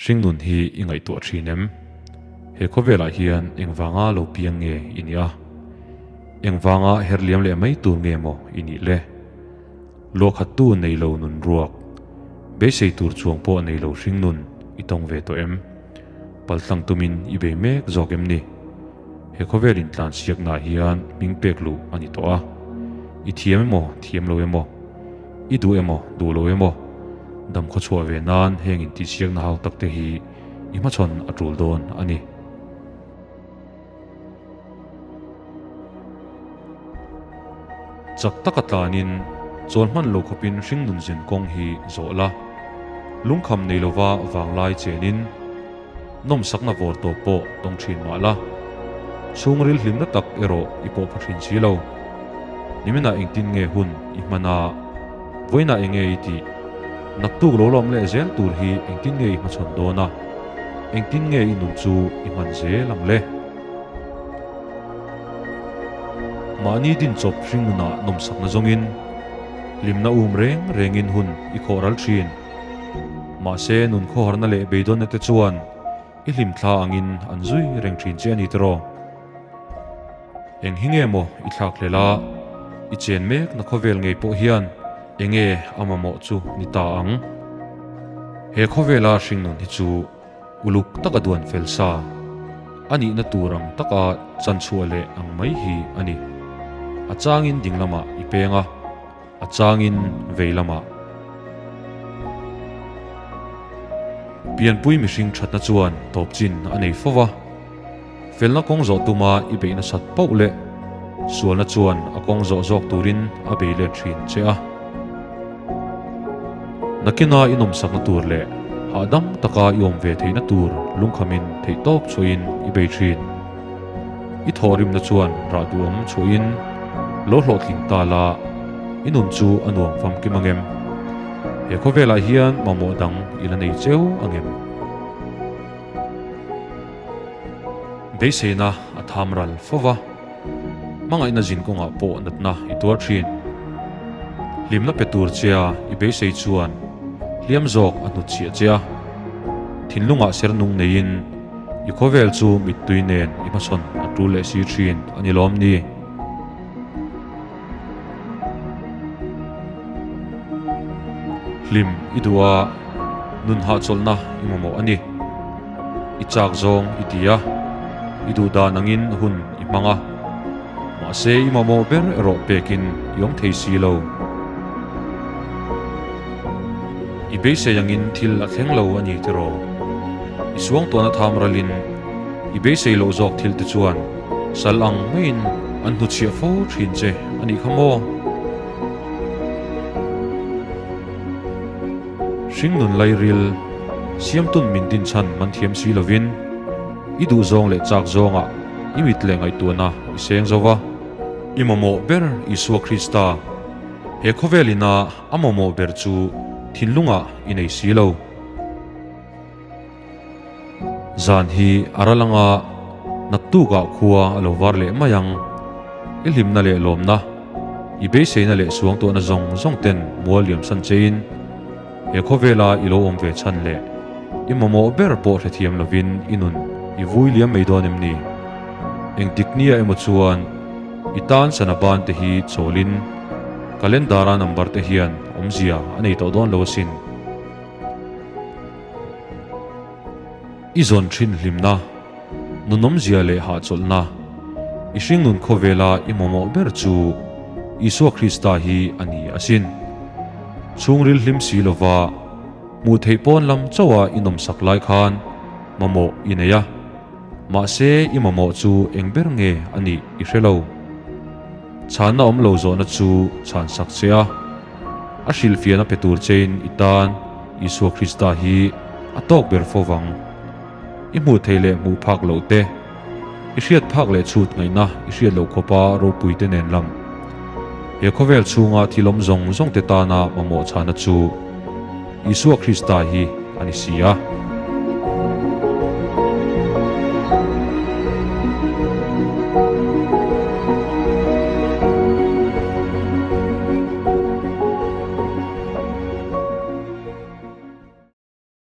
Hringnun hi i ngaihtuah thin em? He khawvelah hian engvanga lo piang nge i nih a? Engvanga herliam leh mai tur nge maw i nih le? Luahkhattu nei lo nun ruak, beisei tur chuang pawh nei lo hringnun i tawng ve tawh em? Paltlang tumin i bei mek zawk em ni? He khawvel intlansiaknaah hian hming pek luh a ni tawh a, i thiam emaw thiam lo emaw, i duh emaw duh lo emaw, dam khawchhuah ve nan heng intihsiakna hau tak te hi i hmachhawn a tul dawn a ni. Chak taka tlanin chawl hman lo khawpin hringnun zin kawng hi zawh la, lungkham nei lova vanglai chenin, Nawmsakna vawr tawp pawh tawng thin mah la, chhungril hlimna tak erawh i pawh pha thin si lo. Niminah engtin nge hun i hman a, vawiinah eng nge i tih? Naktuk lo lawm leh zel tur hi engtin nge i hmachhawn dawn a, engtin nge i nun chu i hman zel ang le? Mahni dinchawp hringnunah nawmsakna zawngin hlimna um reng rengin hun i khawh ral thin. Mahse, nun khawharna leh beidawnna te chuan i hlimthla angin an zui reng thin che a ni tiraw? Eng hi nge maw i thlak hlel a, i chen mek na khawvel ngei pawh hian enge a mamawh chu ni ta ang? He khawvela hringnun hi chu uluk taka duan fel sa a nihna tur ang taka chanchhuah leh ang mai hi a ni. A changin ding lamah i peng a. A changin vei lamah. Pianpui mihring thatna chuan tawp chin a nei fo va. Felna kawng zawh tuma i beih nasat pauh leh sualna chuan a kawng zawh zawk turin a bei let thin che a. Nakina i nawmsakna tur leh hahdam taka i awm ve theihna tur lungkhamin theihtawp chhuahin i bei thin. I thawhrimna chuan rah duhawm chhuahin lo hlawhtling ta la, i nun chu a nuam famkim angem? He khawvelah hian mamawh dang i la nei cheu angem? Beiseina a tham ral fo va, hmangaihna zin kawngah pawh natna i tuar thin. Hlimna pe tur chea i beisei chuan hliam zawk a hnutchhiah che a, thinlungah ser nung neiin, I khawvel chu mittui nen i hmasawn a tul leh si thin a ni lawm ni? Hlim i duh a, nun hahchawlhna i mamawh a ni. I chak zawng i ti a, i duh dan angin hun i hmang a. Mahse i mamawh ber erawh pekin i awm thei si lo. I beisei angin thil a thleng lo a ni tiraw? I suangtuahna tham ralin i beisei loh zawk thil te chuan sal ang maiin an hnuchhiah fo thin che a nih kha maw? Hringnun lairil siamtun min dinchhan man thiam si lovin i duhzawng leh chak zawngah i mit leh ngaihtuahna i seng zo va. I mamawh ber Isua Krista he khawvel ina a mamawh ber chu thinlungah i nei si lo. Zan hi a ral anga naktukah khua a lo var leh mai ang. I hlimna leh lawmna, i beiseina leh suangtuahna zawng zawng ten mual liam san chein he khawvela i lo awm ve chhan leh i mamawh ber pawh hrethiam lovin i nun i vui liam mai dawn em ni? Engtik nia emaw chuan i tan sana ban te hi chawlin calendar-a number te hian awmzia a nei tawh dawn lo asin. I zawn thin hlimna, nunawmzia leh hahchawlhna, i hringnun khawvela i mamawh ber chu Isua Krista hi a ni asin. Chhungril hlim si lova hmuh theih pawn lam chauha i nawmsak lai khan mamawh i nei a, mahse i mamawh chu eng ber nge a nih i hre lo. Chhanna awm lo zawhna chu chhansak che a. A hrilhfiahna pe tur chein i tan Isua Krista hi a tawk ber fo vang. I hmuh theih leh hmuh phak loh te, i hriat phak leh chhut ngaihna i hriat loh khawpa ropui te nen lam. He khawvel chhunga thil awm zawng zawng te tana mamawh chhana chu Isua Krista hi a ni si a.